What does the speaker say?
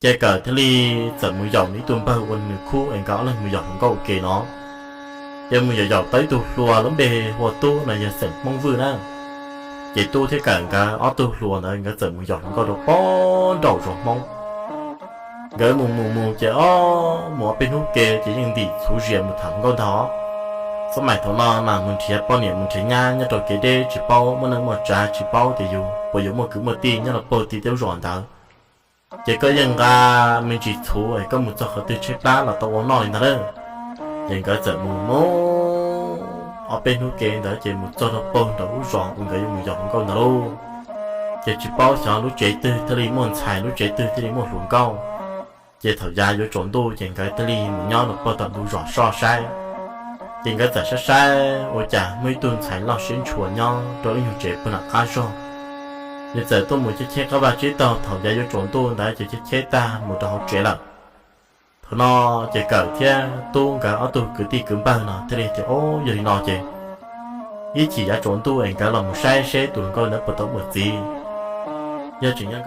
Ces Kawm thiaj li txawm mus yaum nws ib tug npawg ua nws khub es nkawd ob leeg mus yaum hluas nkauj ua ke no. Ces mus yaum yaum tau ib tug hluas lub npe hu ua Tub no yog xeem Hmoob Vwj na. Ces Tub thiab Kawm nkawd ob tug hluas ntawd nkawd txawm mus yaum hluas nkauj rau pem nraum zos Hmoob. Nkawd mus mus mus ces ob mus ob peb hnub ke ces yeej ntim txhuv zias mus tham hluas nkauj ntag. Xab maim thaum no mas mus nrhiav poj niam mus nrhiav nyab nyob rau kev deb tsis paub muaj neej muaj tsav tsis paub tias yus puas yuav muaj kwv muaj tij nyob rau pem tej lub zos ntawd. Ces koj yeej nqa me ntsis txhuv es koj mus txog qhov twg tshaib plab los tau ua noj li ntag lauj. Ces nkawd txawm mus mus ob peb hnub ke ntawd ces mus txog rau pem nraum lub zos uas nkawd yuav mus yaum hluas nkauj ntawd lauj. Ces tsis paub xyov lub tsev twg thiaj li muaj ntxhais lub tsev twg thiaj li muaj hluas nkauj. Ces thaum yav yuav tsaus ntuj ces nkawd thiaj li mus nyob rau pem tom ntug zos soj saib. Ces nkawd txawm saib saib ua cas muaj ib tug ntxhais loj siab ntshua nyob rau ib nyuag tsev puag nram qab zog. Nws txawm tuaj mus cheb cheb qab vaj tsib taug thaum yav yuav tsaus ntuj ntawd ces cheb cheb tag mus rau hauv tsev lawm. Thaum no ces Kawm thiab Tub nkawd ob tug kwv tij kwv npawg no thiaj li tias, Ob, yog li no ces ib chim yav tsaus ntuj es nkawd los mus saib seb tus hluas nkauj ntawd puas tau muaj txiv. Yog tseem nyob